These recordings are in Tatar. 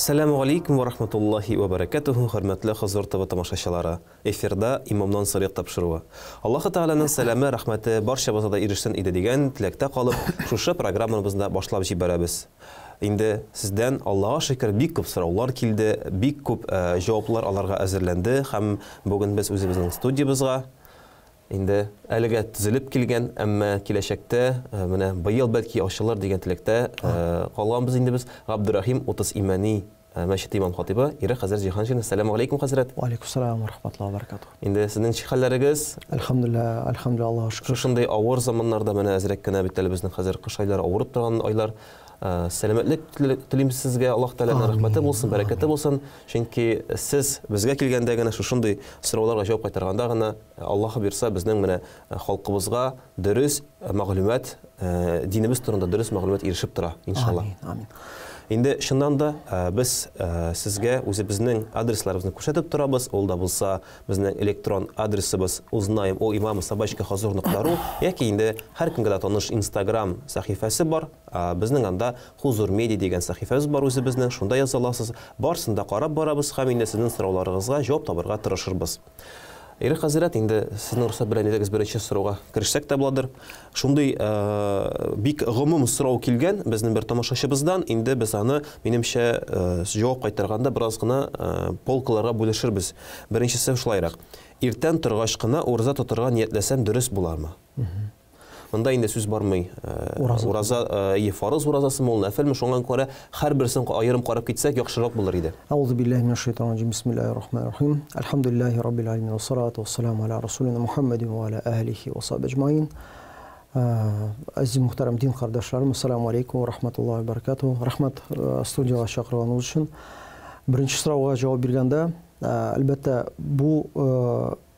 Әссәламү галәйкүм вә рахматуллаһи вә бәрәкәтүһү, хөрмәтле Хозур ТВ тамашачылары! Эфирда Имамнан сорыйк тапшыруы. Аллаһы Тәгаләнең сәламе, рәхмәте барчабызга да ирешсен иде дигән теләктә калып, шушы программабызны башлап җибәрәбез. Инде сездән, Аллага шөкер, бик күп сораулар килде, бик күп җаваплар аларга әзерләнде һәм бүген без үзебезнең студиябезгә Инде әлегә төзелеп килгән, әмма киләчәктә, менә быел бәлки ачылыр дигән теләктә калганбыз инде без. Габдерәхим 30 Имәни мәчете имам-хатыйбы Ирек хәзрәт Җиһаншин. Әссәламү галәйкүм, хәзрәт. Ва алейкум сәлам ва рахматуллаһи ва баракатуһ. Инде сезнең ничек хәлләрегез? Әлхәмдүлилләһ, әлхәмдүлилләһ, Аллаһка шөкер. Шушындый авыр заманнарда менә әзрәк кенә бит әле безнең хәзер кыш айлары авырып торган айлар. Сәламәтлек телим сезгә, Аллаһ Тәгаләнең рәхмәте булсын, бәрәкәте булсын. Чөнки сез безгә килгәндә генә шушындый сорауларга җавап кайтарганда гына Аллаһы бирса, безнең менә халкыбызга дөрес мәгълүмат, динебез турында дөрес мәгълүмат ирешеп тора, иншалла. Амин, амин. Инде чыннан да без сезгә үзебезнең адресларыбызны күрсәтеп торабыз. Ул да булса безнең электрон адресыбыз узнаем о имама собачка хозур нокта ру яки инде һәркемгә дә таныш Инстаграм сәхифәсе бар. Безнең анда Хузур медиа дигән сәхифәбез бар үзебезнең, шунда яза аласыз. Барысын да карап барабыз һәм инде сезнең сорауларыгызга җавап табарга тырышырбыз. Ирек хәзрәт, инде сезнең рөхсәт белән әйдәгез беренче сорауга керешсәк тә буладыр. Шундый бик гомум сорау килгән безнең бер тамашачыбыздан. Инде без аны, минемчә, җавап кайтарганда бераз гына полкаларга бүлешербез. Беренчесе шулайрак. Иртән торгач кына ураза тотарга ниятләсәм дөрес булармы? Монда инде сүз бармый. Ураза. Ураза, е, фарыз уразасымы ул, нәфелме, шуңа күрә һәрберсен аерым карап китсәк, яхшырак булыр иде. Әгъузу биллаһи минәш шайтанир раҗим. Бисмиллаһир рахманир рахим. Әлхәмдүлиллаһи раббил аләмин вә салату вәссәламу аля расулина Мухаммадин вә аля әһлихи вә сахбиһи әҗмаин. Әзиз мөхтәрәм дин кардәшләрем, ассаламу алейкум вә рахматуллаһи вә баракатуһ. Рәхмәт студиягә чакырганыгыз өчен. Беренче сорауга җавап биргәндә, әлбәттә, бу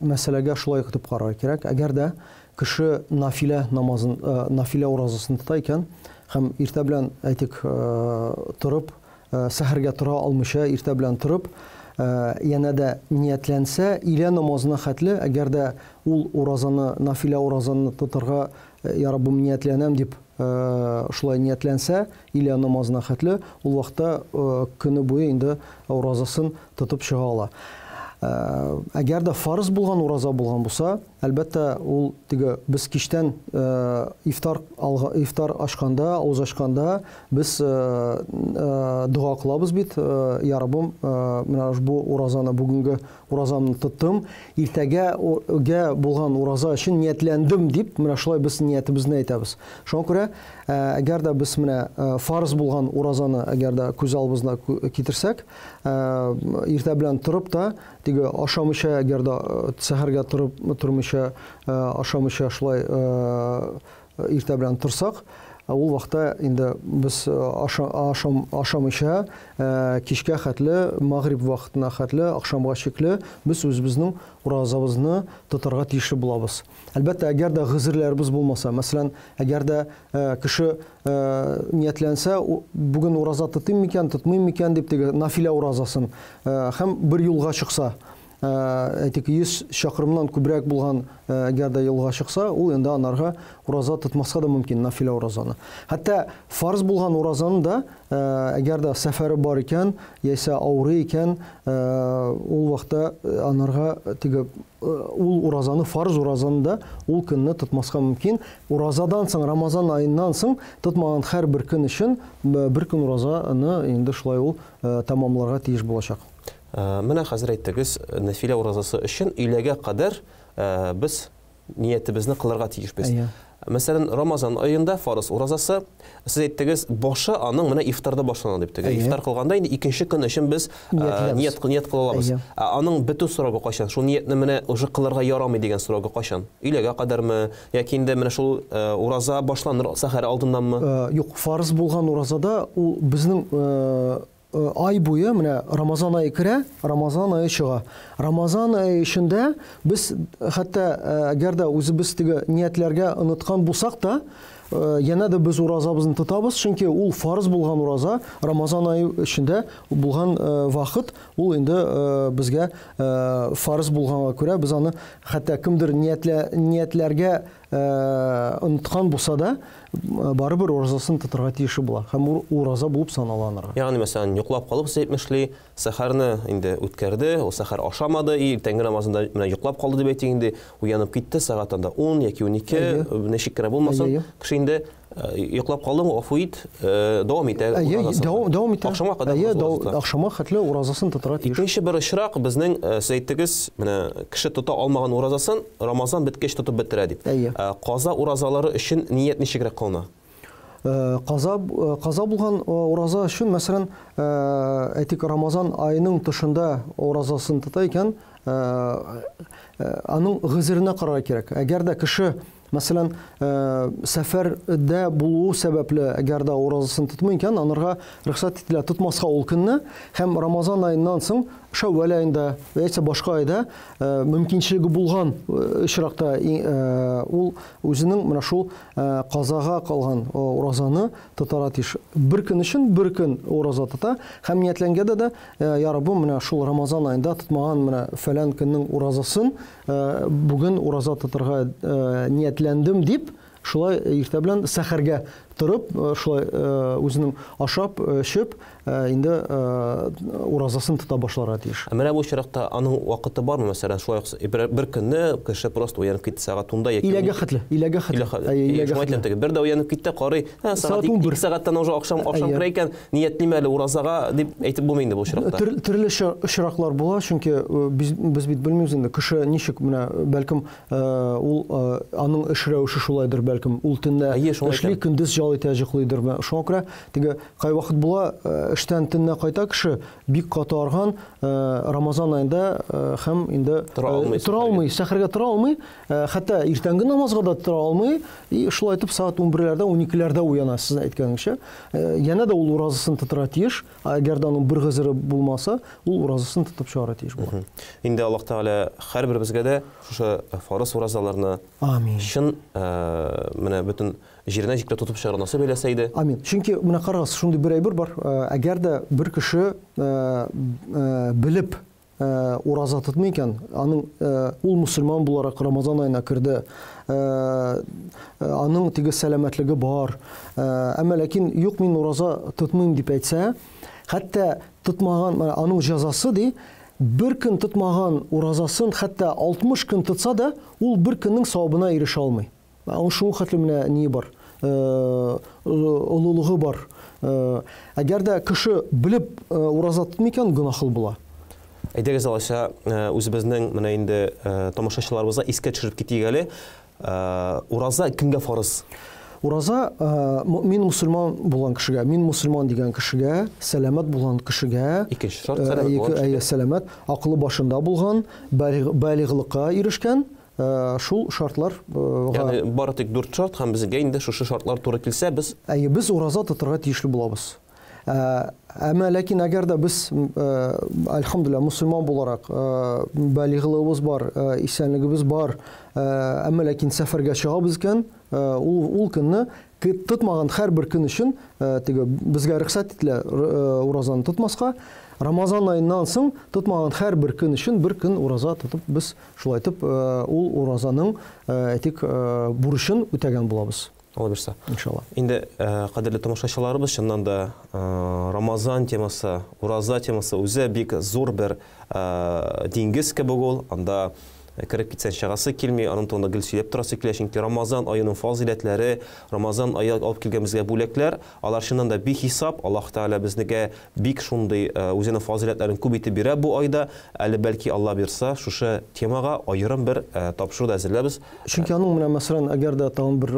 мәсьәләгә шулай итеп карарга кирәк. Әгәр дә кеше нафилә намазын, нафилә уразасын тота икән һәм иртә белән, әйтик, торып, сәхәргә тора алмыйча, иртә белән торып, янә дә ниятләнсә, илә намазына хәтле, әгәр дә ул уразаны, нафилә уразаны тотарга, я Раббым, ниятләнәм дип, шулай ниятләнсә, илә намазына хәтле, ул вакытта көне буе инде уразасын тотып чыга ала. Әгәр дә фарыз булган ураза булган булса, әлбәттә, ул теге без кичтән ифтар алга, ифтар ачканда, авыз ачканда без дога кылабыз бит, я Раббым, менә бу уразаны, бүгенге уразамны тоттым, иртәгә булган ураза өчен ниятләндем дип, менә шулай без ниятебезне әйтәбез. Шуңа күрә, әгәр дә без менә фарыз булган уразаны әгәр дә күз алдыбызна китерсәк, иртә белән торып та, теге ашамыйча, әгәр дә сәхәргә торып тормыйча, ашамыйча шулай иртә белән торсак, ул вакытта инде без ашамыйча кичкә хәтле, магриб вакытына хәтле, ахшамга чикле без үзебезнең уразабызны тотарга тиешле булабыз. Әлбәттә, әгәр дә гозерләребез булмаса, мәсәлән, әгәр дә кеше ниятләнсә, бүген ураза тотыйм микән, тотмыйм микән дип теге нафилә уразасын һәм бер юлга чыкса, әйтик, 100 чакрымнан күбрәк булган әгәр дә юлга чыкса, ул инде анарга ураза тотмаска да мөмкин, нафилә уразаны. Хәтта фарз булган уразаны да, әгәр дә сәфәре бар икән, яисә авырый икән, ул вакытта анарга теге ул уразаны, фарз уразаны да ул көнне тотмаска мөмкин. Уразадан соң, Рамазан аеннан соң тотмаган һәрбер көн өчен бер көн уразаны инде шулай ул тәмамларга тиеш булачак. Менә хәзер әйттегез, нәфилә уразасы өчен өйләгә кадәр без ниятебезне кылырга тиешбез. Мәсәлән, Рамазан аенда фарыз уразасы, сез әйттегез, башы аның менә ифтарда башлана дип теге. Ифтар кылганда инде икенче көн өчен без ният ният кыла алабыз. Ә аның бетү срогы кайчан? Шул ниятне менә уже кылырга ярамый дигән срогы кайчан? Өйләгә кадәрме яки инде менә шул ураза башланыр сәхәр алдыннанмы? Юк, фарыз булган уразада ул безнең ай буе менә Рамазан ае керә, Рамазан ае чыга. Рамазан ае эчендә без хәтта әгәр дә үзебез теге ниятләргә оныткан булсак та, Янә дә без уразабызны тотабыз, чөнки ул фарыз булган ураза, Рамазан ае эчендә булган вакыт, ул инде безгә фарыз булганга күрә, без аны хәтта кемдер ниятләргә оныткан булса да, барыбер уразасын тотарга тиеше була һәм ураза булып санала анарга. Ягъни, мәсәлән, йоклап калып, сез әйтмешли, сәхәрне инде үткәрде, ул сәхәр ашамады, и иртәнге намазында менә йоклап калды дип әйтик инде, уянып китте, сәгать анда 10 яки 12, ничек кенә булмасын, кеше инде йоклап калдым, гафу ит, дәвам итә уразасын. Дәвам итә. Ахшамга кадәр уразасын тота. Ахшамга хәтле уразасын тотарга тиеш. Икенче бер очрак безнең, сез әйттегез, менә кеше тота алмаган уразасын Рамазан беткәч тотып бетерә дип. Каза уразалары өчен ният ничегрәк кылына? Каза булган ураза өчен, мәсәлән, әйтик, Рамазан аеның тышында уразасын тота икән, аның гозеренә карарга кирәк. Әгәр дә кеше, мәсәлән, сәфәрдә булуы сәбәпле, әгәр дә уразасын тотмый икән, анарга рөхсәт ителә тотмаска ул көнне һәм Рамазан аеннан соң Шәүвәл аенда яисә башка айда мөмкинчелеге булган очракта ул үзенең менә шул казага калган уразаны тотарга тиеш. Бер көн өчен бер көн ураза тота һәм ниятләнгәндә дә, я Раббым, менә шул Рамазан аенда тотмаган менә фәлән көннең уразасын бүген ураза тотарга ниятләндем дип, шулай иртә белән сәхәргә торып, шулай үзенең ашап, эчеп, инде уразасын тота башларга тиеш. Ә менә бу очракта аның вакыты бармы, мәсәлән, шулай ук бер көнне кеше просто уянып китте сәгать 10-да яки Иләгә хәтле, иләгә хәтле. Иләгә хәтле. Теге бер дә уянып китте, карый, сәгать 2 сәгатьтән уже ахшам керә икән, ниятлим әле уразага дип әйтеп булмый инде бу очракта. Төрле очраклар була, чөнки без бит белмибез инде, кеше ничек менә, бәлкем, ул аның эш рәвеше шулайдыр, бәлкем, ул төнлә эшли, көндез ял итә, йоклыйдыр. Шуңа күрә теге кайвакыт була, эштән төнлә кайта кеше, бик каты арган, Рамазан аенда һәм инде тора алмый, сәхәргә тора алмый, хәтта иртәнге намазга да тора алмый, и шулай итеп сәгать 11-ләрдә, 12-ләрдә уяна, сез әйткәнегезчә. Янә дә ул уразасын тотарга тиеш, әгәр дә аның бер гозере булмаса, ул уразасын тотып чыгарга тиеш була. Инде Аллаһ Тәгалә һәрберебезгә дә шушы фарыз уразаларны чын менә бөтен җиренә җиткереп тотып чыгарга насыйп әйләсә иде. Амин. Чөнки менә карагыз, шундый бер әйбер бар, әгәр дә бер кеше белеп ураза тотмый икән, аның ул мусульман буларак Рамазан аена керде, аның теге сәламәтлеге бар, әмма ләкин юк, мин ураза тотмыйм дип әйтсә, хәтта тотмаган, аның җәзасы ди, бер көн тотмаган уразасын хәтта 60 көн тотса да, ул бер көннең савабына ирешә алмый. Аның шуның хәтле менә ние бар, олылыгы бар. Әгәр дә кеше белеп ураза тотмый икән, гөнаһлы була. Әйдәгез алайса, үзебезнең менә инде тамашачыларыбызга искә төшереп китик әле. Ураза кемгә фарыз? Ураза мөмин мусульман булган кешегә, мин мусульман дигән кешегә, сәламәт булган кешегә, икенче шарт сәламәт булган кешегә. Сәламәт, акылы башында булган, балигълыкка ирешкән, шул шартлар. Ягъни бары тик 4 шарт һәм безгә инде шушы шартлар туры килсә, без Әйе, без ураза тотарга тиешле булабыз. Әмма ләкин әгәр дә без, әлхәмдүлилләһ, мусульман буларак, балигълыгыбыз бар, исәнлегебез бар, әмма ләкин сәфәргә чыгабыз икән, ул көнне тотмаган һәрбер көн өчен теге безгә рөхсәт ителә уразаны тотмаска. Рамазан аеннан соң тотмаган һәрбер көн өчен бер көн ураза тотып, без шулай итеп ул уразаның, әйтик, бурычын үтәгән булабыз. Алла бирсә. Иншалла. Инде кадерле тамашачыларыбыз, чыннан да Рамазан темасы, ураза темасы үзе бик зур бер диңгез кебек ул. Анда кереп китсәң чыгасы килми, аның турында гел сөйләп торасы килә, чөнки Рамазан аеның фазыйләтләре, Рамазан ае алып килгән безгә бүләкләр, алар чыннан да бихисап. Аллаһ Тәгалә безгә бик шундый үзенең фазыйләтләрен күп итеп бирә бу айда. Әле бәлки Алла бирса, шушы темага аерым бер тапшыру да әзерләбез. Чөнки аның менә, мәсәлән, әгәр дә тагын бер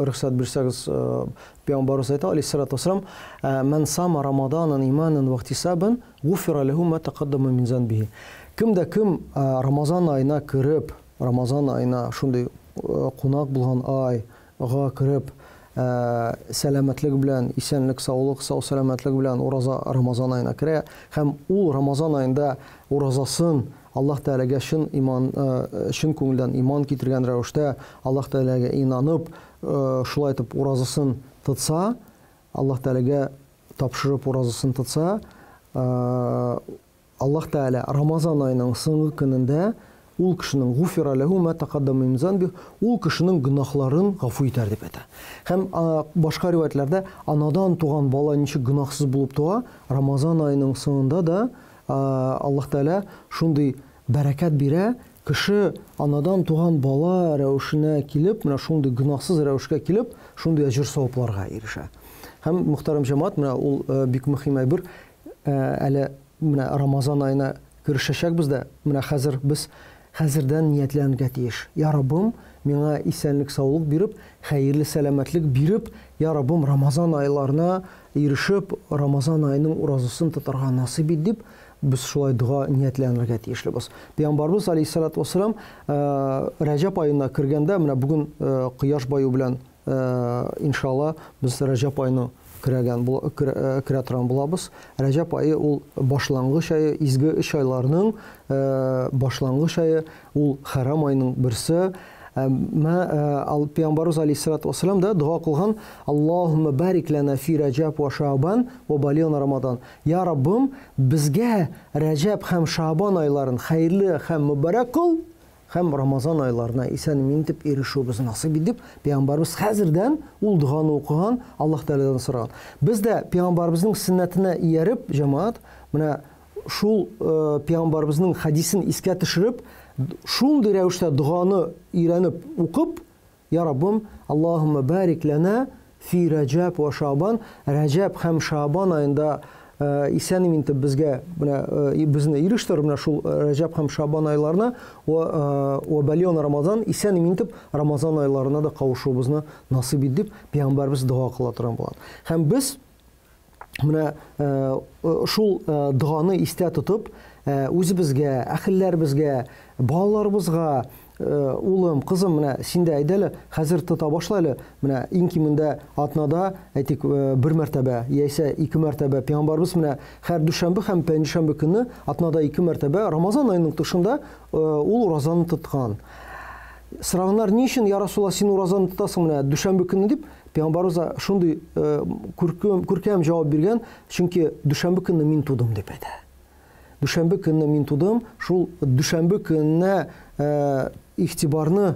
рөхсәт бирсәгез, Пәйгамбәребез әйтә, алейһиссалату вассалам, «Ман сама Рамаданан иманан ва ихтисабан, гуфира ләһу ма тақаддама мин занбихи». Кем дә кем Рамазан аена кереп, Рамазан аена шундый кунак булган айга кереп, сәламәтлек белән, исәнлек, саулык, сау сәламәтлек белән ураза Рамазан аена керә һәм ул Рамазан аенда уразасын Аллаһ Тәгаләгә чын иман, чын күңелдән иман китергән рәвештә Аллаһ Тәгаләгә инанып, шулай итеп уразасын тотса, Аллаһ Тәгаләгә тапшырып уразасын тотса, Аллаһ Тәгалә Рамазан аеның соңгы көнендә ул кешенең гуфира ләһу ма тәкаддама мин занбих, ул кешенең гөнаһларын гафу итәр дип әйтә. Һәм башка риваятьләрдә анадан туган бала ничек гөнаһсыз булып туа, Рамазан аеның соңында да Аллаһ Тәгалә шундый бәрәкәт бирә, кеше анадан туган бала рәвешенә килеп, менә шундый гөнаһсыз рәвешкә килеп, шундый әҗер-савапларга ирешә. Һәм, мөхтәрәм җәмәгать, менә ул бик мөһим әйбер, әле менә Рамазан аена керешәчәкбез дә, менә хәзер без хәзердән ниятләнергә тиеш. Я Раббым, миңа исәнлек-саулык биреп, хәерле сәламәтлек биреп, я Раббым, Рамазан айларына ирешеп, Рамазан аеның уразасын тотарга насыйп ит дип, без шулай дога ниятләнергә тиешлебез. Пәйгамбарыбыз алейһиссалату вассалам Рәҗәб аена кергәндә, менә бүген кояш баю белән, иншалла, без Рәҗәб аена керәгән керә торган булабыз. Рәҗәб ае ул башлангыч ае, изге өч айларның башлангыч ае, ул хәрам айның берсе. Мә Пәйгамбарыбыз алейһиссалату вассалам да дога кылган: Аллаһумма барик лана фи Рәҗәб ва Шаабан ва балигъна Рамадан. Я Раббым, безгә Рәҗәб һәм Шаабан айларын хәерле һәм мөбарәк кыл, һәм Рамазан айларына исән-имин итеп ирешүебезне насыйп ит, дип, Пәйгамбарыбыз хәзердән ул доганы укыган, Аллаһ Тәгаләдән сораган. Без дә Пәйгамбарыбызның сөннәтенә ияреп, җәмәгать, менә шул Пәйгамбарыбызның хәдисен искә төшереп, шундый рәвештә доганы өйрәнеп укып, Я Раббым, Аллаһумма барик ләнә фи Рәҗәб вә Шаабан, Рәҗәб һәм Шаабан аенда исән-имин итеп безгә менә безне ирештер, менә шул Рәҗәб һәм Шаабан айларына, вә балион Рамазан, исән-имин итеп Рамазан айларына да кавышуыбызны насыйп ит дип, Пәйгамбәребез дога кыла торган булган. Һәм без менә шул доганы истә тотып, үзебезгә, әхелләребезгә, балаларыбызга, улым, кызым, менә син дә әйдә әле, хәзер тота башла әле, менә иң кимендә атнада, әйтик, бер мәртәбә, яисә ике мәртәбә. Пәйгамбәребез менә һәр дүшәмбе һәм пәнҗешәмбе көнне атнада ике мәртәбә Рамазан аеның тышында ул уразаны тоткан. Сораганнар, ни өчен, я Расулла, син уразаны тотасың менә дүшәмбе көнне дип, Пәйгамбәребез шундый күркәм җавап биргән, чөнки дүшәмбе көнне мин тудым дип әйтә. Дүшәмбе көнне мин тудым, шул дүшәмбе көненә игътибарны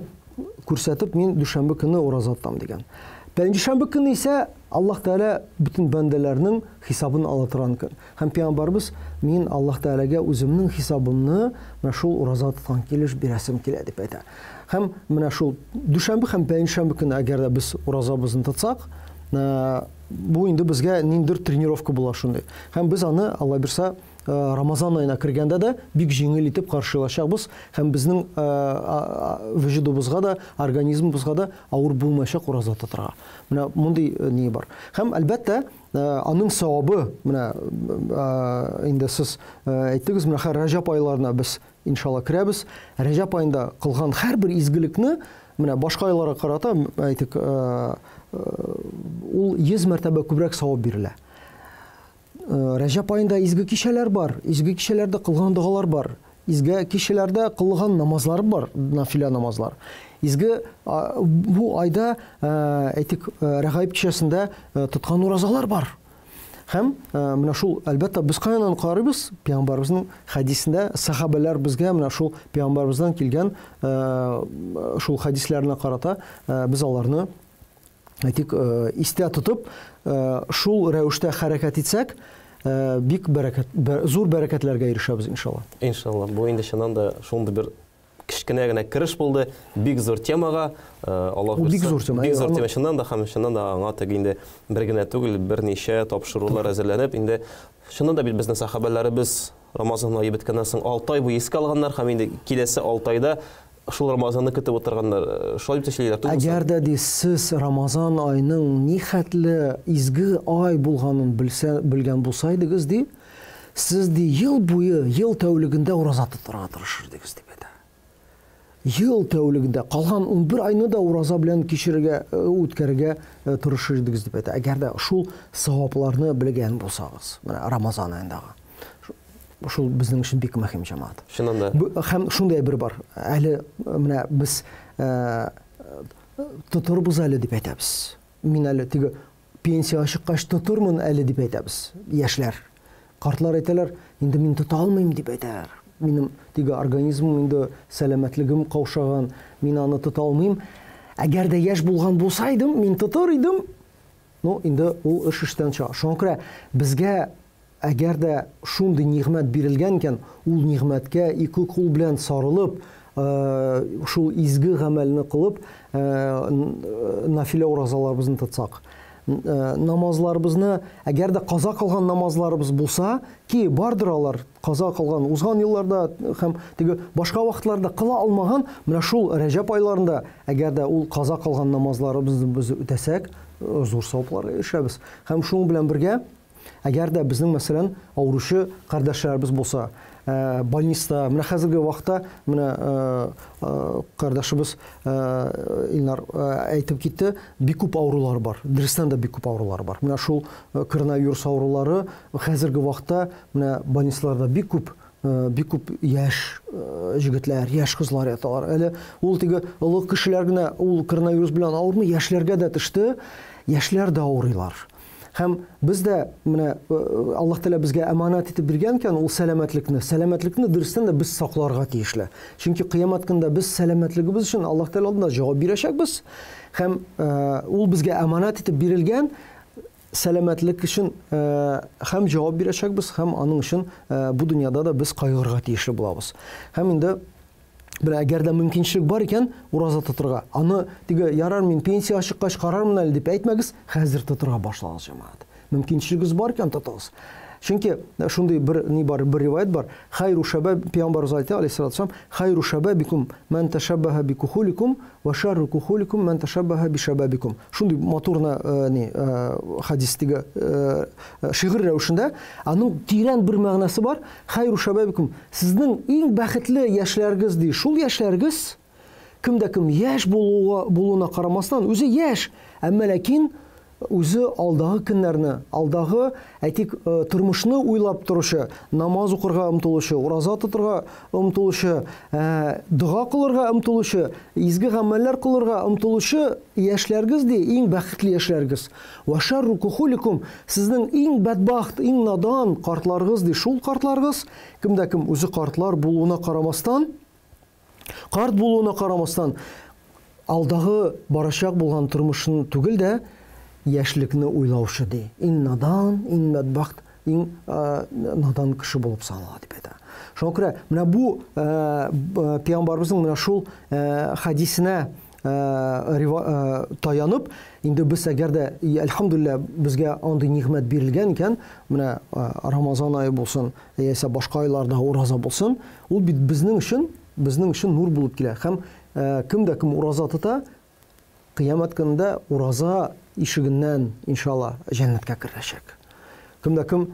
күрсәтеп, мин дүшәмбе көнне ураза тотам дигән. Пәнҗешәмбе көнне исә Аллаһ Тәгалә бөтен бәндәләрнең хисабын ала торган көн. Һәм пәйгамбәрбез, мин Аллаһ Тәгаләгә үземнең хисабымны менә шул ураза тоткан килеш бирәсем килә дип әйтә. Һәм менә шул дүшәмбе һәм пәнҗешәмбе көнне әгәр дә без уразабызны тотсак, бу инде безгә ниндидер тренировка була шундый. Һәм без аны, Алла бирса, Рамазан аена кергәндә дә бик җиңел итеп каршылашачакбыз һәм безнең вөҗүдыбызга да, организмыбызга да авыр булмаячак ураза тотарга. Менә мондый ни бар. Һәм әлбәттә, аның савабы, менә инде сез әйттегез, менә хәзер Рәҗәб айларына без иншалла керәбез. Рәҗәб аенда кылган һәрбер изгелекне менә башка айларга карата, әйтик, ул 100 мәртәбә күбрәк савап бирелә. Рәҗәб аенда изге кичәләр бар, изге кичәләрдә кылган догалар бар, изге кичәләрдә кылган намазлар бар, нафилә намазлар. Изге бу айда, әйтик, Рәгаиб кичәсендә тоткан уразалар бар. Һәм менә шул, әлбәттә, без кайдан карыйбыз? Пәйгамбәребезнең хәдисендә сахабәләр безгә менә шул пәйгамбәребездән килгән шул хәдисләренә карата без аларны әйтик, истә тотып, шул рәвештә хәрәкәт итсәк, бик бәрәкәт, зур бәрәкәтләргә ирешәбез, иншалла. Иншалла. Бу инде чыннан да шундый бер кечкенә генә кереш булды, бик зур темага. Аллаһ Ул бик зур тема. Бик зур тема чыннан да һәм чыннан да аңа теге инде бер генә түгел, берничә тапшырулар әзерләнеп, инде чыннан да бит безнең сахабәләребез Рамазан ае беткәннән соң 6 ай буе искә алганнар һәм инде киләсе 6 айда шул Рамазанны көтеп утырганнар. Шулай дип эшлиләр түгелме? Әгәр дә ди сез Рамазан аеның нихәтле изге ай булганын белсә, белгән булсайдыгыз ди, сез ди ел буе, ел тәүлегендә ураза тотарга тырышыр идегез дип әйтә. Ел тәүлегендә калган 11 айны да ураза белән кичерергә, үткәрергә тырышыр идегез дип әйтә. Әгәр дә шул савапларны белгән булсагыз, менә Рамазан аендагы. Шул безнең өчен бик мөһим, җәмәгать. Чыннан да. Һәм шундый әйбер бар. Әле менә без тотырбыз әле дип әйтәбез. Мин әле теге пенсиягә чыккач тотырмын әле дип әйтәбез, яшьләр. Картлар әйтәләр, инде мин тота алмыйм дип әйтәләр. Минем теге организмым инде сәламәтлегем каушаган, мин аны тота алмыйм. Әгәр дә яшь булган булса идем, мин тотыр идем. Ну, инде ул эш эштән чыга. Шуңа күрә безгә әгәр дә шундый нигъмәт бирелгән икән, ул нигъмәткә ике кул белән сарылып, шул изге гамәлне кылып, нафилә уразаларыбызны тотсак, намазларыбызны, әгәр дә каза кылган намазларыбыз булса, ки бардыр алар, каза кылган узган елларда һәм теге башка вакытларда кыла алмаган, менә шул Рәҗәб айларында, әгәр дә ул каза кылган намазларыбызны без үтәсәк, зур савапларга ирешәбез. Һәм шуның белән бергә, әгәр дә безнең, мәсәлән, авыручы кардәшләребез булса, больниста, менә хәзерге вакытта менә кардәшебез Илнар әйтеп китте, бик күп авырулар бар. Дөрестән дә бик күп авырулар бар. Менә шул коронавирус авырулары хәзерге вакытта менә больницаларда бик күп бик күп яшь җегетләр, яшь кызлар яталар. Әле ул теге олы кешеләр генә ул коронавирус белән авырмый, яшьләргә дә төште, яшьләр дә авырыйлар. Һәм без дә менә Аллаһ Тәгалә безгә әманәт итеп биргән икән ул сәламәтлекне. Сәламәтлекне дөрестән дә без сакларга тиешле. Чөнки кыямәт көнендә без сәламәтлегебез өчен Аллаһ Тәгалә алдында җавап бирәчәкбез. Һәм ул безгә әманәт итеп бирелгән сәламәтлек өчен һәм җавап бирәчәкбез, һәм аның өчен бу дөньяда да без кайгырырга тиешле булабыз. Һәм инде менә әгәр дә мөмкинчелек бар икән, ураза тотырга. Аны теге ярар мин пенсиягә чыккач карармын әле дип әйтмәгез, хәзер тотырга башлагыз, җәмәгать. Мөмкинчелегегез бар икән, тотыгыз. Чөнки шундый бер ни бар, бер риваять бар. Хайру шабаб, пәйгамбәребез әйтә, алейһиссалату вассалам, хайру шабабикум ман ташаббаһа бикухуликум ва шарру кухуликум ман ташаббаһа бишабабикум. Шундый матур ни хадис теге шигырь рәвешендә, аның тирән бер мәгънәсе бар. Хайру шабабикум, сезнең иң бәхетле яшьләрегез ди. Шул яшьләрегез, кем дә кем яшь булуга булуына карамастан, үзе яшь, әмма ләкин үзе алдагы көннәрне, алдагы, әйтик, тормышны уйлап торучы, намаз укырга омтылучы, ураза тотырга омтылучы, дога кылырга омтылучы, изге гамәлләр кылырга омтылучы яшьләрегез ди, иң бәхетле яшьләрегез. Ва шарру кухуликум, сезнең иң бәдбахт, иң надан картларыгыз ди, шул картларыгыз, кем дә кем үзе картлар булуына карамастан, карт булуына карамастан, алдагы барачак булган тормышын түгел дә, яшьлекне уйлаучы ди. Иң надан, иң бәдбахт, иң надан кеше булып санала дип әйтә. Шуңа күрә менә бу пәйгамбәребезнең менә шул хадисенә таянып, инде без әгәр дә, әлхәмдүлилләһ, безгә андый нигъмәт бирелгән икән, менә Рамазан ае булсын, яисә башка айларда ураза булсын, ул бит безнең өчен нур булып килә. Һәм кем дә кем ураза тота, кыямәт көнендә ураза ишегеннән, иншалла, җәннәткә керәчәк. Кем дә кем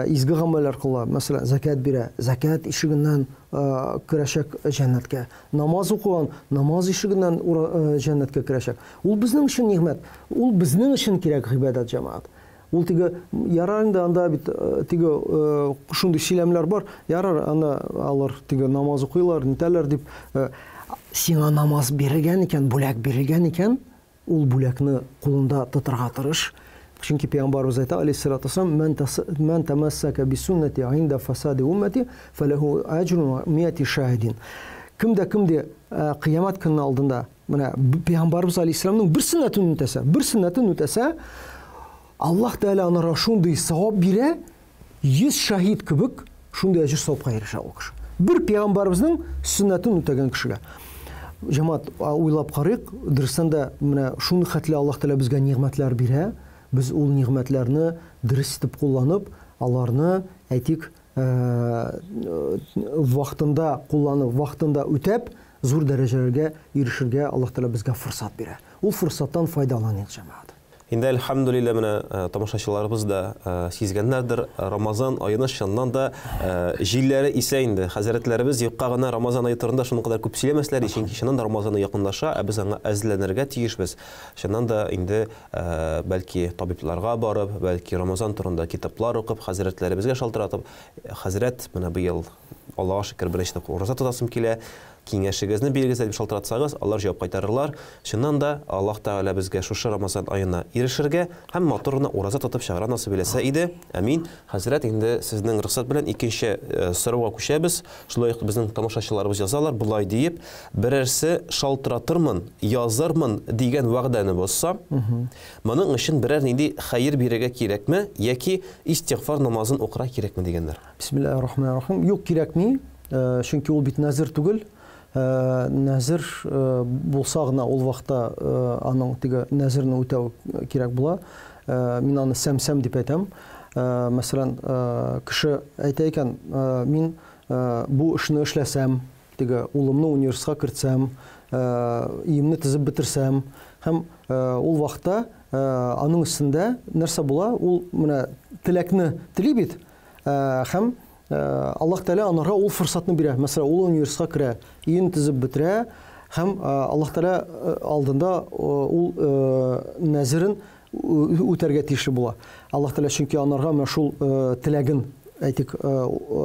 изге гамәлләр кыла, мәсәлән, зәкят бирә, зәкят ишегеннән керәчәк җәннәткә. Намаз укыган, намаз ишегеннән җәннәткә керәчәк. Ул безнең өчен нигъмәт, ул безнең өчен кирәк гыйбадәт, җәмәгать. Ул теге, ярар инде анда бит теге шундый сөйләмләр бар, ярар анда алар теге намаз укыйлар, нитәләр дип, сиңа намаз бирелгән икән, бүләк бирелгән икән, ул бүләкне кулында тотырга тырыш. Чөнки пәйгамбәребез әйтә, алейһиссалату вассалам, ман тамассака бисуннати инда фасади уммати фалаху аҗрун миати шаһидин. Кем дә кем дә кыямәт көне алдында менә пәйгамбәребез алейһиссаламның бер сөннәтен үтәсә, бер сөннәтен үтәсә, Аллаһ Тәгалә анарга шундый савап бирә, 100 шаһид кебек шундый әҗер савапка ирешә ул кеше. Бер пәйгамбәребезнең сөннәтен үтәгән кешегә. Җәмәгать, уйлап карыйк, дөрестән дә менә шундый хәтле Аллаһ Тәгалә безгә нигъмәтләр бирә, без ул нигъмәтләрне дөрес итеп кулланып, аларны, әйтик, вакытында кулланып, вакытында үтәп, зур дәрәҗәләргә ирешергә Аллаһ Тәгалә безгә форсат бирә. Ул форсаттан файдаланыйк, җәмәгать. Инде әлхәмдүлилләһ, менә тамашачыларыбыз да сизгәннәрдер, Рамазан аена чыннан да җилләре исә инде. Хәзрәтләребез юкка гына Рамазан ае турында шуның кадәр күп сөйләмәсләр, чөнки чыннан да Рамазан ае якынлаша, ә без аңа әзерләнергә тиешбез. Чыннан да инде бәлки табибларга барып, бәлки Рамазан турында китаплар укып, хәзрәтләребезгә шалтыратып, хәзрәт, менә быел Аллага шөкер, беренче тапкыр ураза тотасым килә, киңәшегезне бирегез дип шалтыратсагыз, алар җавап кайтарырлар. Чыннан да, Аллаһ Тәгалә безгә шушы Рамазан аена ирешергә һәм матур гына ураза тотып чыгарга насыйп иләсә иде. Амин. Хәзрәт, инде сезнең рөхсәт белән икенче сорауга күчәбез. Шулай ук безнең тамашачыларыбыз язалар, болай диеп, берәрсе шалтыратырмын, язырмын дигән вәгъдәне бозса, моның өчен берәр нинди хәер бирергә кирәкме яки истигъфар намазын укырга кирәкме дигәннәр. Бисмиллаһир рахманир рахим. Юк, кирәкми. Чөнки ул бит нәзер түгел. Нәзер булса гына ул вакытта аның теге нәзерне үтәү кирәк була. Мин аны сәмсәм дип әйтәм. Мәсәлән, кеше әйтә икән, мин бу эшне эшләсәм, теге улымны университетка кертсәм, өемне төзеп бетерсәм, һәм ул вакытта аның өстендә нәрсә була? Ул менә теләкне тели бит, һәм Аллаһ Тәгалә анарга ул форсатны бирә. Мәсәлән, ул университетка керә, өен төзеп бетерә һәм Аллаһ Тәгалә алдында ул нәзерен үтәргә тиешле була. Аллаһ Тәгалә чөнки анарга менә шул теләген әйтик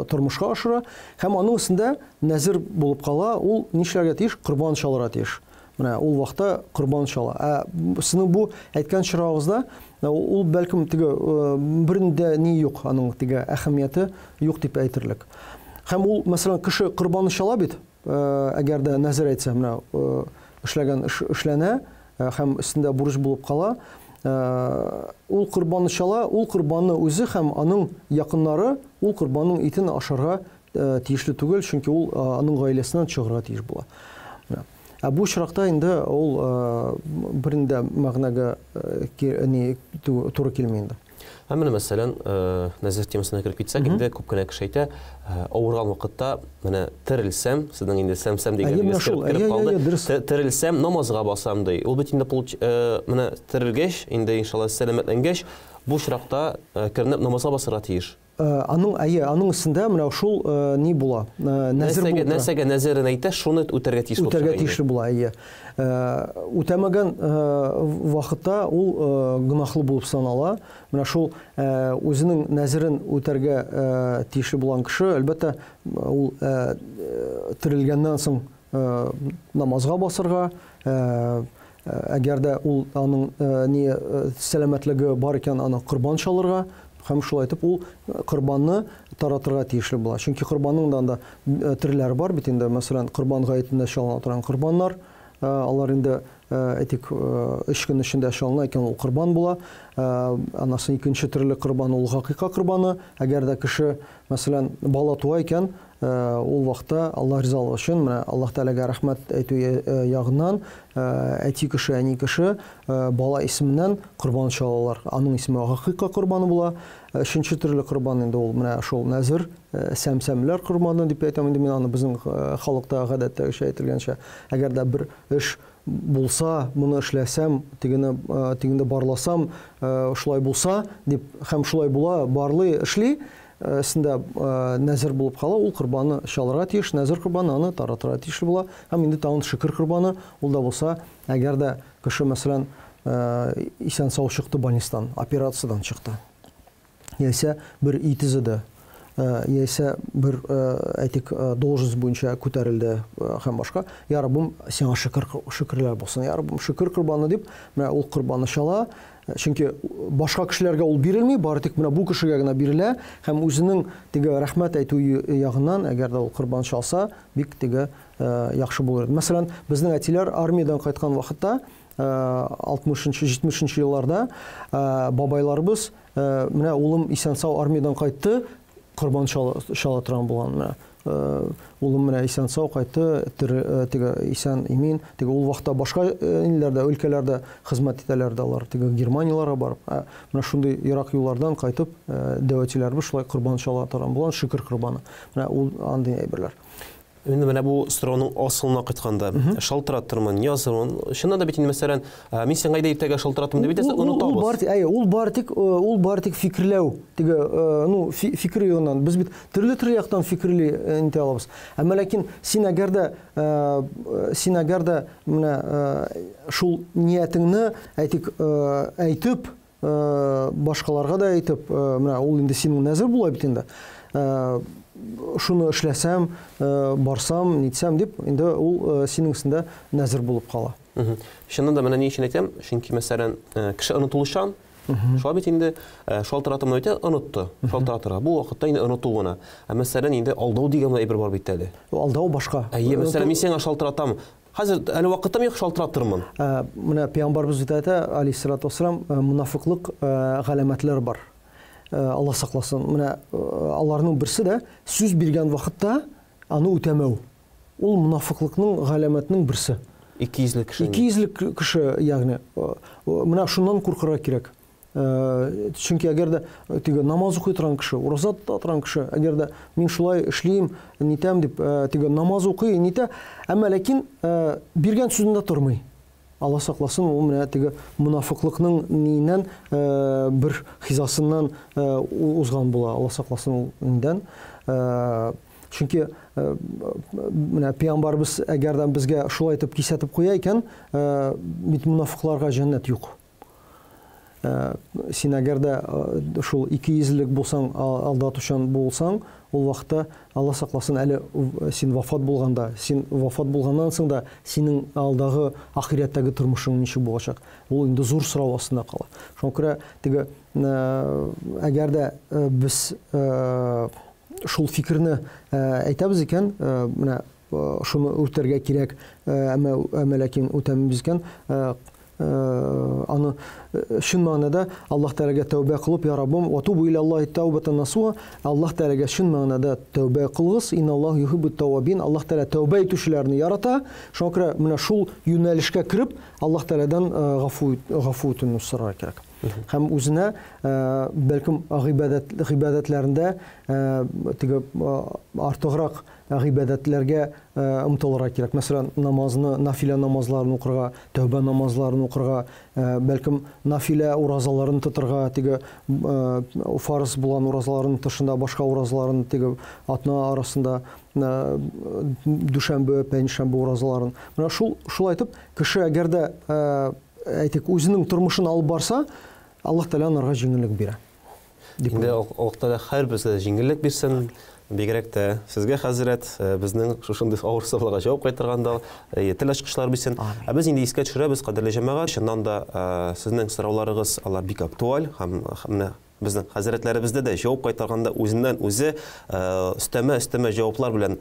тормышка ашыра һәм аның өстендә нәзер булып кала, ул нишләргә тиеш? Корбан чалырга тиеш. Менә ул вакытта корбан чала. Ә сезнең бу әйткән чорагызда ул бәлкем теге бернинди ни юк, аның теге әһәмияте юк дип әйтерлек. Һәм ул, мәсәлән, кеше корбанны чала бит, әгәр дә нәзер әйтсә, менә эшләгән эш эшләнә һәм өстендә бурыч булып кала. Ул корбанны чала, ул корбанны үзе һәм аның якыннары ул корбанның итен ашарга тиешле түгел, чөнки ул аның гаиләсеннән чыгарга тиеш була. Менә. Ә бу очракта инде ул бернинди дә мәгънәгә туры килми инде. Һәм менә, мәсәлән, нәзер темасына кереп китсәк, инде күп кенә кеше әйтә, авырган вакытта менә терелсәм, сезнең инде сәм-сәм дигәнегез кереп калды. Терелсәм, намазга басам ди. Ул бит инде менә терелгәч, инде иншалла сәламәтләнгәч, бу очракта керенеп намазга басарга тиеш. Аның, әйе, аның өстендә менә шул ни була, нәзер булып тора. Нәрсәгә нәзерен әйтә, шуны үтәргә тиеш булып чыга. Үтәргә тиешле була, әйе. Үтәмәгән вакытта ул гөнаһлы булып санала. Менә шул үзенең нәзерен үтәргә тиешле булган кеше, әлбәттә, ул терелгәннән соң намазга басырга, әгәр дә ул аның ни сәламәтлеге бар икән, аны корбан чалырга, һәм шулай итеп ул корбанны таратырга тиешле була. Чөнки корбанның да анда төрләре бар бит инде, мәсәлән, корбан гаетендә чалына торган корбаннар, алар инде әйтик, 3 көн эчендә чалына икән, ул корбан була. Аннан соң икенче төрле корбан ул гакыйка корбаны. Әгәр дә кеше, мәсәлән, бала туа икән, ул вакытта Аллаһ ризалыгы өчен, менә Аллаһ Тәгаләгә рәхмәт әйтү ягыннан, әти кеше, әни кеше бала исеменнән корбан чалалар. Аның исеме гакыйка корбаны була. Өченче төрле корбан инде ул менә шул нәзер, сәмсәмләр корбаны дип әйтәм инде мин аны безнең халыкта гадәттәгечә әйтелгәнчә. Әгәр дә бер эш булса, моны эшләсәм, тегене тегендә барласам, шулай булса дип һәм шулай була, барлый, эшли, өстендә нәзер булып кала, ул корбаны чалырга тиеш, нәзер корбаны аны таратырга тиешле була. Һәм инде тагын шөкер корбаны, ул да булса, әгәр дә кеше, мәсәлән, исән-сау чыкты больницадан, операциядән чыкты, яисә бер өй төзеде, яисә бер, әйтик, должность буенча күтәрелде һәм башка, я Раббым, сиңа шөкер, шөкерләр булсын, я Раббым, шөкер корбаны дип, менә ул корбаны чала. Чөнки башка кешеләргә ул бирелми, бары тик менә бу кешегә генә бирелә һәм үзенең теге рәхмәт әйтү ягыннан, әгәр дә ул корбан чалса, бик теге яхшы булыр иде. Мәсәлән, безнең әтиләр армиядән кайткан вакытта, 60-нчы, 70-нче елларда бабайларыбыз, менә улым исән-сау армиядән кайтты, корбан чала торган булган менә. Улым менә исән-сау кайтты, теге исән имин, теге ул вакытта башка илләрдә, өлкәләрдә хезмәт итәләр дә алар, теге Германияләргә барып, менә шундый ерак юллардан кайтып, дәү әтиләребез шулай корбан чала торган булган, шөкер корбаны. Менә ул андый әйберләр. Инде менә бу сорауның асылына кайтканда, шалтыратырмын, язырмын. Чыннан да бит инде, мәсәлән, мин сиңа әйдә иртәгә шалтыратырмын дип әйтәсең, онытабыз. Ул бар, әйе, ул бар тик фикерләү, теге, ну, фикер ягыннан. Без бит төрле-төрле яктан фикерли нитә алабыз. Әмма ләкин син әгәр дә, син әгәр дә менә шул ниятеңне, әйтик, әйтеп, башкаларга да әйтеп, менә ул инде синең нәзер була бит инде. Шуны эшләсәм, барсам, нитсәм дип, инде ул синең өстендә нәзер булып кала. Чыннан да менә ни өчен әйтәм, чөнки мәсәлән, кеше онытылучан, шулай бит инде, шалтыратым дип әйтә, онытты, шалтыратырга. Бу вакытта инде оныту гына. Ә мәсәлән, инде алдау дигән әйбер бар бит әле. Алдау башка. Әйе, мәсәлән, мин сиңа шалтыратам, хәзер әле вакытым юк, шалтыратырмын. Менә пәйгамбәрбез бит әйтә, алейһиссалату вассалам, мунафиклык галәмәтләре бар. Алла сакласын. Менә аларның берсе дә сүз биргән вакытта аны үтәмәү. Ул мунафиклыкның галәмәтенең берсе. Икейөзле кеше. Икейөзле кеше, ягъни. Менә шуннан куркырга кирәк. Чөнки әгәр дә теге намаз укый торган кеше, ураза тота торган кеше, әгәр дә мин шулай эшлим, нитәм дип, теге намаз укый, нитә, әмма ләкин биргән сүзендә тормый. Алла сакласын, ул менә теге мунафиклыкның ниеннән бер хизасыннан узган була. Алла сакласын ул ниндән. Чөнки менә пәйгамбәрбез әгәр дә безгә шулай итеп кисәтеп куя икән, бит мунафикларга җәннәт юк. Син әгәр дә шул икейөзлелек булсаң, алдатучан булсаң, ул вакытта Алла сакласын, әле син вафат булганда, син вафат булганнан соң да синең алдагы ахирәттәге тормышың ничек булачак? Ул инде зур сорау астында кала. Шуңа күрә теге әгәр дә без шул фикерне әйтәбез икән, менә шуны үтәргә кирәк, әмма ләкин үтәмибез икән, аны чын мәгънәдә Аллаһ Тәгаләгә тәүбә кылып, я Раббым, ва тубу иля Аллаһи тәүбәтән насуха, Аллаһ Тәгаләгә чын мәгънәдә тәүбә кылыгыз, инналлаһу юхиббут тәввабин, Аллаһ Тәгалә тәүбә итүчеләрне ярата. Шуңа күрә менә шул юнәлешкә кереп, Аллаһ Тәгаләдән гафу үтенү сорарга кирәк. Һәм үзенә, бәлкем, гыйбадәтләрендә теге артыграк гыйбадәтләргә омтылырга кирәк. Мәсәлән, намазны, нафилә намазларын укырга, тәүбә намазларын укырга, бәлкем, нафилә уразаларын тотырга, теге фарыз булган уразаларын тышында башка уразаларын, теге атна арасында дүшәмбе, пәнҗешәмбе уразаларын. Менә шул, шулай итеп, кеше әгәр дә, әйтик, үзенең тормышын алып барса, Аллаһ Тәгалә анарга җиңеллек бирә. Инде Аллаһ Тәгалә һәрберебезгә дә җиңеллек бирсен. Бигрәк тә сезгә, хәзрәт, безнең шушындый авыр сорауларга җавап кайтарганда, тел ачкычлар бирсен. Ә без инде искә төшерәбез, кадерле җәмәгать, чыннан да сезнең сорауларыгыз алар бик актуаль һәм менә безнең хәзрәтләребездә дә җавап кайтарганда үзеннән-үзе өстәмә-өстәмә җаваплар белән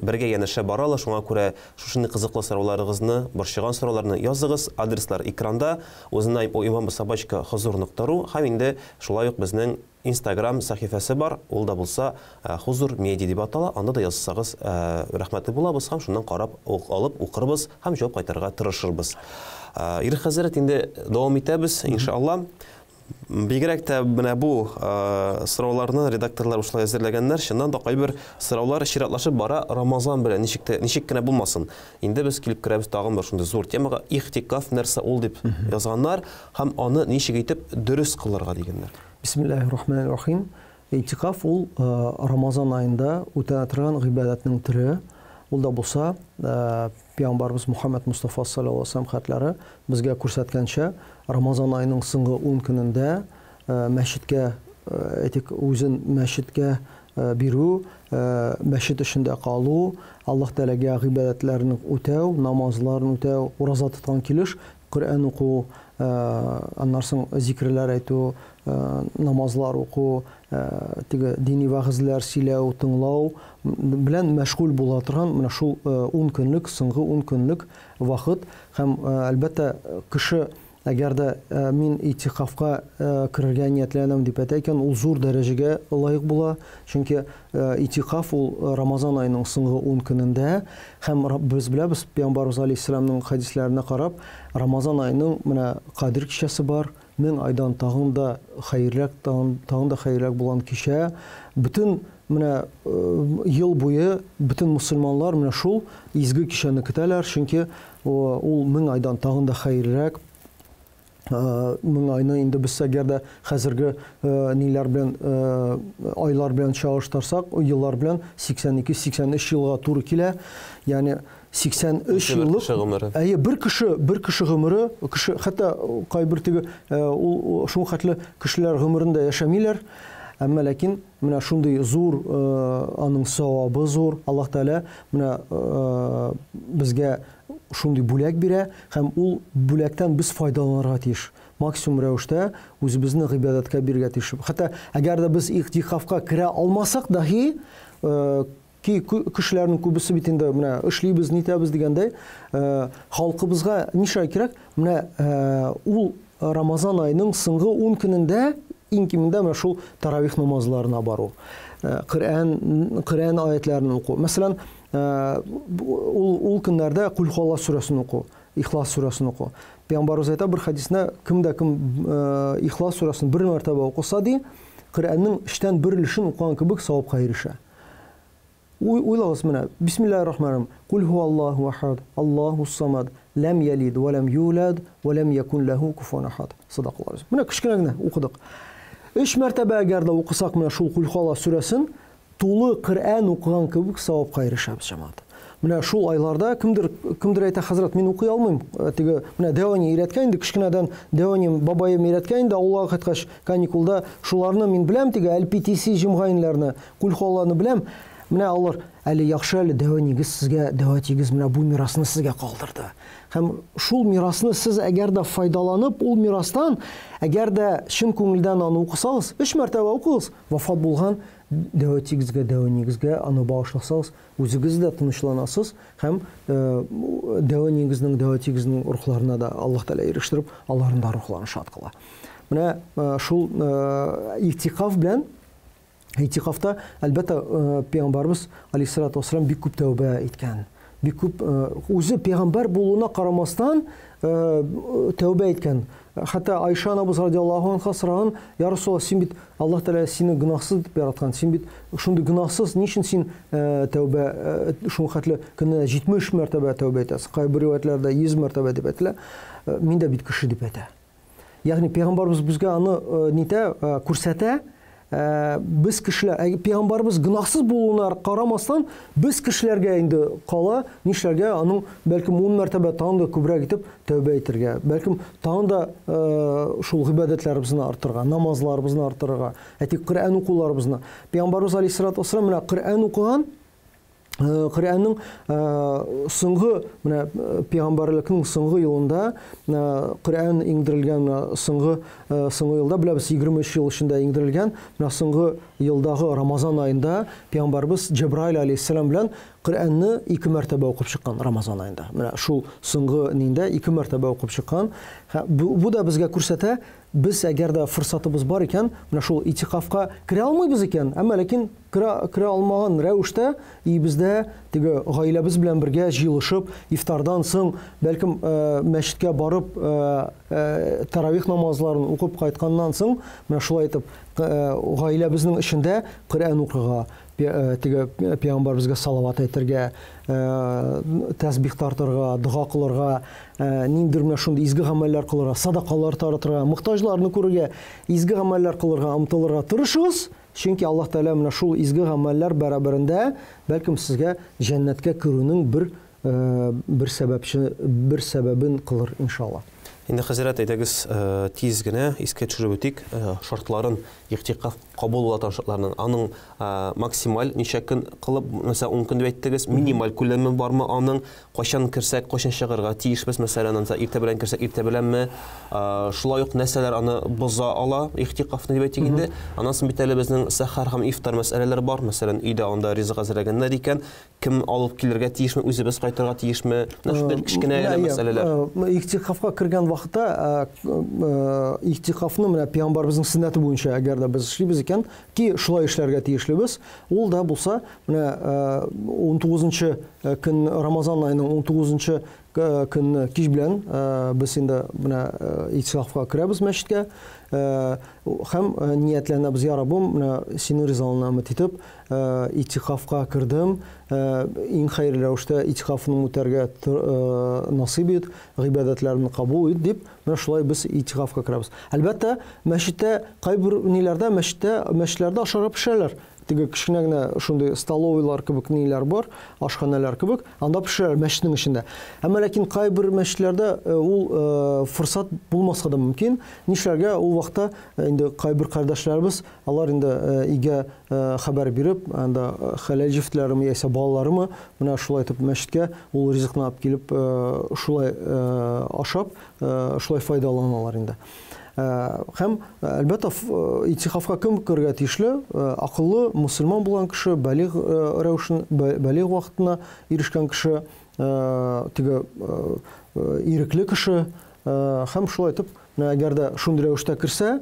бергә янәшә баралар. Шуңа күрә шушындый кызыклы сорауларыгызны, борчыган сорауларны языгыз. Адреслар экранда. Узнаем о имам собачка хозур нокта ру һәм инде шулай ук безнең Инстаграм сәхифәсе бар, ул да булса Хузур медиа дип атала, анда да язсагыз рәхмәтле булабыз һәм шуннан карап алып укырбыз һәм җавап кайтарырга тырышырбыз. Ирек хәзрәт, инде дәвам итәбез, иншалла. Бигрәк тә менә бу сорауларны редакторлар шулай әзерләгәннәр. Чыннан да кайбер сораулар чиратлашып бара Рамазан белән, ничек тә, ничек кенә булмасын. Инде без килеп керәбез тагын бер шундый зур темага, ихтикаф нәрсә ул дип язганнар һәм аны ничек итеп дөрес кылырга дигәннәр. Бисмиллаһир рахманир рахим. Ихтикаф ул Рамазан аенда үтә торган гыйбадәтнең төре. Ул да булса, Пәйгамбәрбез Мухаммад Мустафа саллаллаһу алейһи ва сәлләм хәтләре безгә күрсәткәнчә, Рамазан аеның соңгы 10 көнендә мәчеткә, әйтик, үзен мәчеткә бирү, мәчет эчендә калу, Аллаһ Тәгаләгә гыйбадәтләрен үтәү, намазларын үтәү, ураза тоткан килеш Коръән уку, аннан соң зикерләр әйтү, намазлар уку, теге дини вәгазьләр сөйләү, тыңлау белән мәшгуль була торган менә шул 10 көнлек, соңгы 10 көнлек вакыт. Һәм, әлбәттә, кеше әгәр дә мин итикафка керергә ниятләнәм дип әйтә икән, ул зур дәрәҗәгә лаек була. Чөнки итикаф ул Рамазан аеның соңгы 10 көнендә, һәм без беләбез, Пәйгамбәрбез алейһиссәламның хәдисләренә карап, Рамазан аеның менә Кадер кичәсе бар, 1000 айдан тагын да хәерлерәк, тагын да хәерлерәк булган кичә. Бөтен Менә ел буе бөтен мусульманнар менә шул изге кичәне көтәләр, чөнки ул 1000 айдан тагын да хәерлерәк. 1000 айны инде без әгәр дә хәзерге ниләр белән, айлар белән чагыштырсак, еллар белән 82-83 елга туры килә. Ягъни 83 еллык. Әйе, бер кеше гомере, кеше хәтта кайбер теге ул шул хәтле кешеләр гомерендә яшәмиләр. Әмма ләкин менә шундый зур аның савабы зур. Аллаһ Тәгалә менә безгә шундый бүләк бирә һәм ул бүләктән без файдаланырга тиеш. Максимум рәвештә үзебезне гыйбадәткә бирергә тиеш. Хәтта әгәр дә без игътикафка керә алмасак дахи, ки кешеләрнең күбесе бит инде менә эшлибез, нитәбез дигәндәй, халкыбызга нишләргә кирәк? Менә ул Рамазан аеның соңгы 10 көнендә иң кимендә менә шул таравих намазларына бару, Коръән аятларын уку. Мәсәлән, ул көннәрдә Кул хуалла сүрәсен уку, Ихлас сүрәсен уку. Пәйгамбәребез әйтә бер хәдисендә, кем дә кем Ихлас сүрәсен бер мәртәбә укыса ди, Коръәннең өчтән бер өлешен укыган кебек савапка ирешә. Уйлагыз менә, Бисмиллаһир рахманир рахим. Кул хуаллаһу ахад, Аллаһу самад, ләм ялид ва ләм юлад ва ләм якун ләһу куфуан ахад. Садакаллаһу. Менә кечкенә генә укыдык. Өч мәртәбә әгәр дә укысак менә шул Кул хуалла сүрәсен, тулы Коръән укыган кебек савапка ирешәбез, җәмәгать. Менә шул айларда кемдер әйтә, хәзрәт, мин укый алмыйм. Теге менә дәвани өйрәткән инде, кечкенәдән дәвани бабаем өйрәткән инде, авылга кайткач каникулда шуларны мин беләм, теге LPTC җомгаинләрне, Кул хуалланы беләм. Менә алар әле яхшы әле дәванигез сезгә, дәватигез менә бу мирасны сезгә калдырды. Һәм шул мирасны сез әгәр дә файдаланып, ул мирастан, әгәр дә чын күңелдән аны укысагыз, өч мәртәбә укыгыз, вафат булган дәватигезгә, дәванигезгә аны багышласагыз, үзегез дә тынычланасыз һәм дәванигезнең, дәватигезнең рухларына да Аллаһ Тәгалә ирештереп, аларның да рухларын шат кыла. Менә шул игътикаф белән Итикафта, әлбәттә, пәйгамбәрбез алейхиссалату вассалам бик күп тәүбә иткән. Бик күп үзе пәйгамбәр булуына карамастан тәүбә иткән. Хәтта Айша анабыз радиаллаһу анха сораган, Я Расулаллах, син бит Аллаһ Тәгалә сине гөнаһсыз итеп яраткан, син бит шундый гөнаһсыз, ни өчен син тәүбә шул хәтле көненә 70 мәртәбә тәүбә итәсең? Кайбер риваятләрдә 100 мәртәбә дип әйтелә. Мин дә бит кеше дип әйтә. Ягъни пәйгамбәрбез безгә аны нитә, күрсәтә, без кешеләр, пәйгамбәрбез гөнаһсыз булуына карамастан, без кешеләргә инде кала, нишләргә, аның бәлкем 10 мәртәбә тагын да күбрәк итеп тәүбә итәргә, бәлкем тагын да шул гыйбадәтләребезне арттырырга, намазларыбызны арттырырга, әйтик, Коръән укуларыбызны. Пәйгамбәрбез алейһиссалату вассалам менә Коръән укыган, Коръәннең соңгы менә пәйгамбәрлекнең соңгы елында Коръән иңдерелгән соңгы соңгы елда беләбез 23 ел эчендә иңдерелгән менә соңгы елдагы Рамазан аенда пәйгамбәрбез Җәбраил алейһиссалам белән Коръәнне ике мәртәбә укып чыккан Рамазан аенда. Менә шул соңгы ниндә ике мәртәбә укып чыккан. Бу да безгә күрсәтә, без әгәр дә форсатыбыз бар икән, менә шул итикафка керә алмыйбыз икән, әмма ләкин керә алмаган рәвештә өебездә теге гаиләбез белән бергә җыелышып, ифтардан соң, бәлкем, мәчеткә барып, таравих намазларын укып кайтканнан соң, менә шулай итеп, гаиләбезнең эчендә Коръән укырга, теге пәйгамбәребезгә салават әйтергә, тәсбих тартырга, дога кылырга, ниндидер менә шундый изге гамәлләр кылырга, садакалар таратырга, мохтаҗларны күрергә, изге гамәлләр кылырга омтылырга тырышыгыз, чөнки Аллаһ Тәгалә менә шул изге гамәлләр бәрабәрендә бәлкем сезгә җәннәткә керүнең бер бер сәбәпче, бер сәбәбен кылыр, иншалла. Инде хәзрәт, әйдәгез, тиз генә искә төшереп үтик, шартларын, игътикаф кабул була торган шартларның. Аның максималь ничә көн кылып, мәсәлән, 10 көн дип әйттегез, минималь күләме бармы аның? Кайчан керсәк, кайчан чыгарга тиешбез, мәсәлән, анда иртә белән керсәк, иртә беләнме? Шулай ук нәрсәләр аны боза ала, игътикафны дип әйтик инде. Аннан соң бит әле безнең сәхәр һәм ифтар мәсьәләләре бар. Мәсәлән, өйдә анда ризык әзерләгәннәр икән, кем алып килергә тиешме, үзебез кайтырга тиешме? Менә шундый кечкенә генә мәсьәләләр. Игътикафка кергән вакытта, игътикафны менә пәйгамбәребезнең сөннәте буенча әгәр дә без эшлибез икән, ки шулай эшләргә тиешлебез, ул да булса, менә 19 көн, Рамазан аеның 19 көнне кич белән без инде менә итикафка керәбез мәчеткә һәм ниятләнәбез, я Раббым, менә синең ризалыгыңны өмет итеп, итикафка кердем, иң хәерле рәвештә итикафны үтәргә насыйп ит, гыйбадәтләремне кабул ит дип, менә шулай без итикафка керәбез. Әлбәттә, мәчеттә кайбер ниләрдә, мәчеттә, мәчетләрдә ашарга пешерәләр. Теге кечкенә генә шундый столовыйлар кебек ниләр бар, ашханәләр кебек, анда пешерәләр мәчетнең эчендә. Әмма ләкин кайбер мәчетләрдә ул форсат булмаска да мөмкин. Нишләргә ул вакытта инде кайбер кардәшләребез, алар инде өйгә хәбәр биреп, анда хәләл җефетләреме яисә балаларымы, менә шулай итеп мәчеткә ул ризыкны алып килеп, шулай ашап, шулай файдаланалар инде. Һәм, әлбәттә, итикафка кем керергә тиешле? Акыллы мусульман булган кеше, балигъ рәвешен, балигъ вакытына ирешкән кеше, теге ирекле кеше, һәм шулай итеп, әгәр дә шундый рәвештә керсә,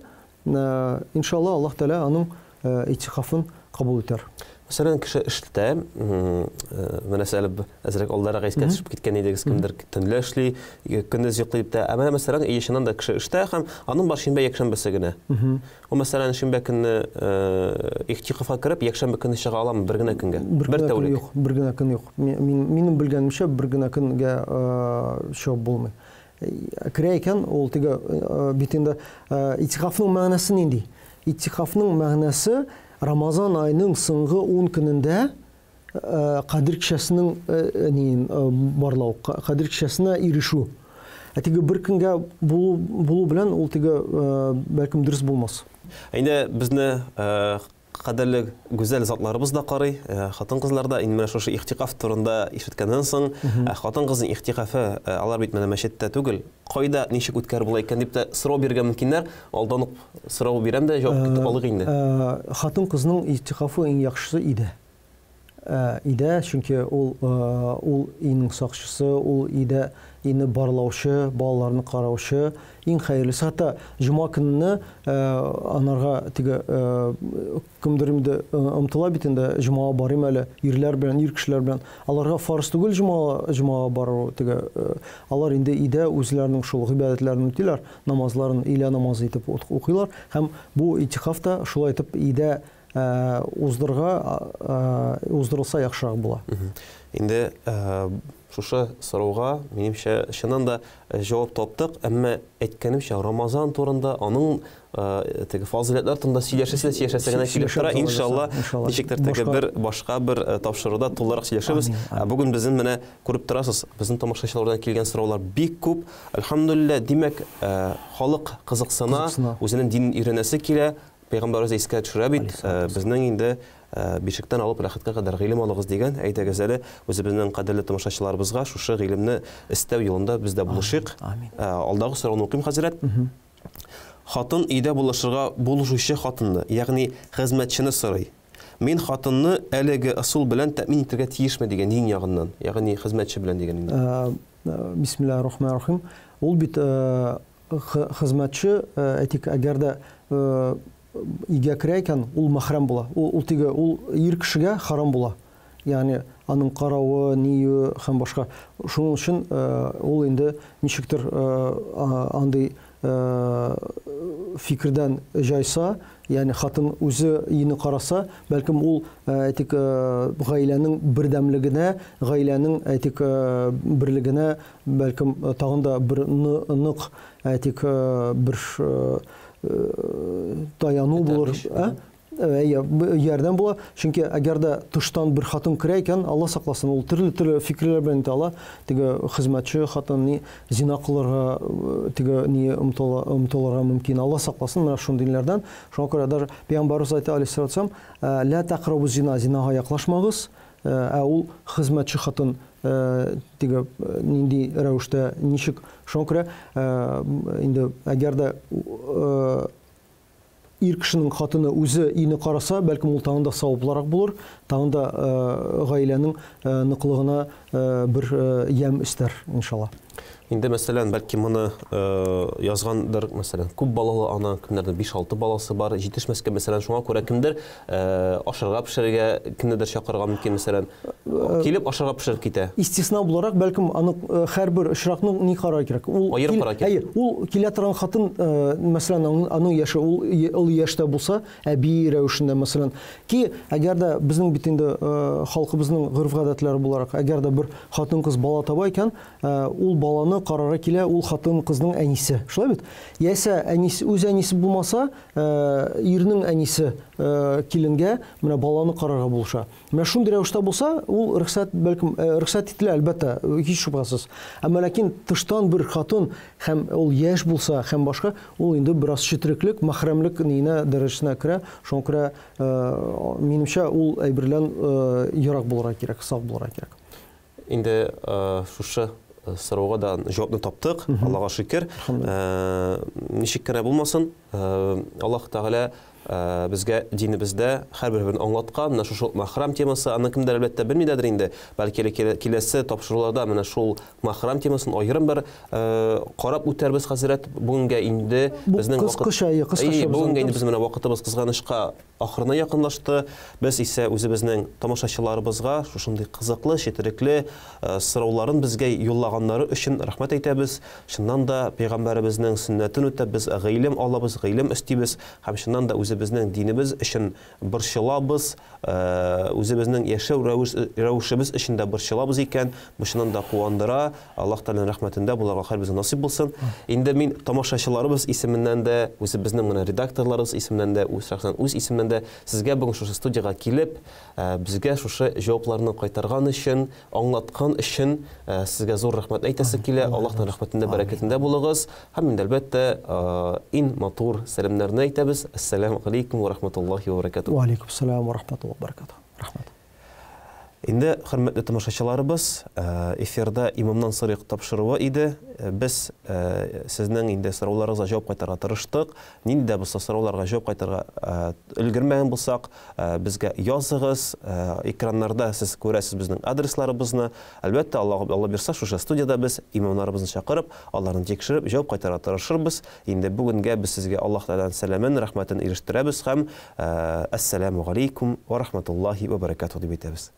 иншалла, Аллаһ Тәгалә аның итикафын кабул итәр. Мәсәлән, кеше эштә, менә әле әзрәк алдарак искә төшеп киткән идегез, кемдер төнлә эшли, көндез йоклый дип тә. Ә менә мәсәлән, чыннан да кеше эштә һәм аның бар шимбә, якшәмбесе генә. Ул мәсәлән, шимбә көнне ихтикафка кереп, якшәмбе көнне чыга аламы бер генә көнгә? Бер генә көн юк, бер генә көн юк. Минем белгәнемчә, бер генә көнгә чыгып булмый. Керә икән, ул теге бит инде итикафның мәгънәсе нинди? Итикафның мәгънәсе Рамазан аеның соңгы 10 көнендә Кадер кичәсенең неен барлау, Кадер кичәсенә ирешү. Ә теге бер көнгә булу белән ул теге бәлкем дөрес булмас. Инде безне кадерле гүзәл затларыбыз да карый, хатын-кызлар да инде менә шушы ихтикаф турында ишеткәннән соң, хатын-кызның ихтикафы, алар бит менә мәчеттә түгел, кайда ничек үткәреп була икән дип тә сорау бирергә мөмкиннәр. Алдан ук сорау бирәм дә җавап көтеп алыйк инде. Хатын-кызның ихтикафы иң яхшысы иде. Иде, чөнки ул ул өйнең сакчысы, ул өйдә өйне барлаучы, балаларны караучы, иң хәерлесе. Хәтта җомга көнне анарга теге кемдер инде омтыла бит инде, җомага барыйм әле, ирләр белән, ир кешеләр белән. Аларга фарыз түгел җомага бару, теге алар инде өйдә үзләренең шул гыйбадәтләрен үтиләр, намазларын өйлә намазы итеп укыйлар һәм бу итикаф та шулай итеп өйдә уздырырга, уздырылса яхшырак була. Инде шушы сорауга, минемчә, чыннан да җавап таптык, әмма әйткәнемчә, Рамазан турында, аның теге фазыйләтләр турында сөйләшәсе дә сөйләшәсе генә килеп тора. Иншалла, ничектер теге бер башка бер тапшыруда тулырак сөйләшербез. Бүген безнең менә күреп торасыз, безнең тамашачылардан килгән сораулар бик күп. Әлхәмдүлилләһ, димәк, халык кызыксына, үзенең динен өйрәнәсе килә. Пәйгамбәребез искә төшерә бит, безнең инде бишектән алып рәхәткә кадәр гыйлем алыгыз дигән. Әйдәгез әле үзебезнең кадерле тамашачыларыбызга шушы гыйлемне эстәү юлында без дә булышыйк. Алдагы сорауны укыйм, хәзрәт. Хатын өйдә булышырга булышучы хатынны, ягъни хезмәтчене сорый. Мин хатынны әлеге ысул белән тәэмин итәргә тиешме дигән дин ягыннан, ягъни хезмәтче белән дигән инде. Бисмиллаһир-рахманир-рахим. Ул бит хезмәтче, әйтик, әгәр дә өйгә керә икән, ул мәхрәм була. Ул теге, ул ир кешегә харам була. Ягъни аның каравы, ние һәм башка. Шуның өчен ул инде ничектер андый фикердән җайса, ягъни хатын үзе өйне караса, бәлкем ул, әйтик, гаиләнең бердәмлегенә, гаиләнең, әйтик, берлегенә, бәлкем тагын да бер нык, әйтик, бер таяну булыр, ярдәм була. Чөнки әгәр дә тыштан бер хатын керә икән, Алла сакласын, ул төрле-төрле фикерләр белән итә ала. Теге хезмәтче хатын ни зина кылырга, теге ни омтылырга мөмкин. Алла сакласын менә шундый ниләрдән. Шуңа күрә даже Пәйгамбәребез әйтә алейһиссалату вассалам, ла тақрабу зина, зинага яклашмагыз. Ә ул хезмәтче хатын теге нинди рәвештә, ничек. Шуңа күрә инде әгәр дә ир кешенең хатыны үзе өйне караса, бәлкем ул тагын да саваплырак булыр, тагын да гаиләнең ныклыгына бер ямь өстәр, иншалла. Инде, мәсәлән, бәлки моны язгандыр, мәсәлән, күп балалы ана, кемнәрдер 5-6 баласы бар, җитешмәскә, мәсәлән, шуңа күрә кемдер ашарга пешерергә, кемнедер чакырырга мөмкин, мәсәлән, килеп ашарга пешереп китә. Истисна буларак, бәлкем, аны һәрбер очракны ни карарга кирәк. Ул аерым карарга кирәк. Әйе, ул килә торган хатын, мәсәлән, аның яше ул олы яшьтә булса, әби рәвешендә, мәсәлән, ки, әгәр дә безнең бит инде халкыбызның гореф-гадәтләре буларак, әгәр дә бер хатын-кыз бала таба икән, ул баланы карарга килә ул хатын-кызның әнисе. Шулай бит? Яисә әнисе, үз әнисе булмаса, ирнең әнисе киленгә менә баланы карарга булыша. Менә шундый рәвештә булса, ул рөхсәт, бәлкем, рөхсәт ителә, әлбәттә, һич шөбһәсез. Әмма ләкин тыштан бер хатын һәм ул яшь булса һәм башка, ул инде бераз четереклек, мәхрәмлек ниенә дәрәҗәсенә керә. Шуңа күрә, минемчә, ул әйберлән ерак булырга кирәк, сак булырга кирәк. Инде шушы сорауга да җавапны таптык, Аллага шөкер. Ничек кенә булмасын, Аллаһ Тәгалә безгә динебездә һәрбер-берен аңлаткан, менә шушы махрам темасы, аны кемдер әлбәттә белми дәдер инде, бәлки әле киләсе тапшыруларда менә шул махрам темасын аерым бер карап үтәрбез, хәзрәт. Бүгенгә инде безнең вакыт кыскача, кыскача. Бүгенгә инде без менә вакытыбыз кызганычка ахырына якынлашты. Без исә үзебезнең тамашачыларыбызга шушындый кызыклы, четерекле сорауларын безгә юллаганнары өчен рәхмәт әйтәбез. Чыннан да, пәйгамбәребезнең сөннәтен үтәп, без гыйлем алабыз, гыйлем өстибез һәм чыннан да үзебезнең динебез өчен борчылабыз, үзебезнең яшәү рәвешебез өчен дә борчылабыз икән, бу чыннан да куандыра. Аллаһ Тәгаләнең рәхмәтендә булырга һәрберебезгә насыйп булсын. Инде мин тамашачыларыбыз исеменнән дә, үзебезнең менә редакторларыбыз исеменнән дә, үз шәхсән үз исемнән дә сезгә бүген шушы студиягә килеп, безгә шушы җавапларны кайтарган өчен, аңлаткан өчен сезгә зур рәхмәт әйтәсе килә. Аллаһның рәхмәтендә, бәрәкәтендә булыгыз. Һәм инде, әлбәттә, иң матур сәламнәрне әйтәбез. Әссәламү галәйкүм вә рахматуллаһи вә бәрәкәтүһ. Вә алейкум сәлам вә рахматуллаһи вә бәрәкәтүһ. Рәхмәт. Инде, хөрмәтле тамашачыларыбыз, эфирда Имамнан сорыйк тапшыруы иде. Без сезнең инде сорауларыгызга җавап кайтарырга тырыштык. Нинди дә булса сорауларга җавап кайтарырга өлгермәгән булсак, безгә языгыз. Экраннарда сез күрәсез безнең адресларыбызны. Әлбәттә, Алла Алла бирса, шушы студиядә без имамнарыбызны чакырып, аларны тикшереп, җавап кайтарырга тырышырбыз. Инде бүгенгә без сезгә Аллаһ Тәгаләнең сәламен, рәхмәтен ирештерәбез һәм Әссәләмү галәйкүм вә рахматуллаһи вә бәрәкәтүһ дип әйтәбез.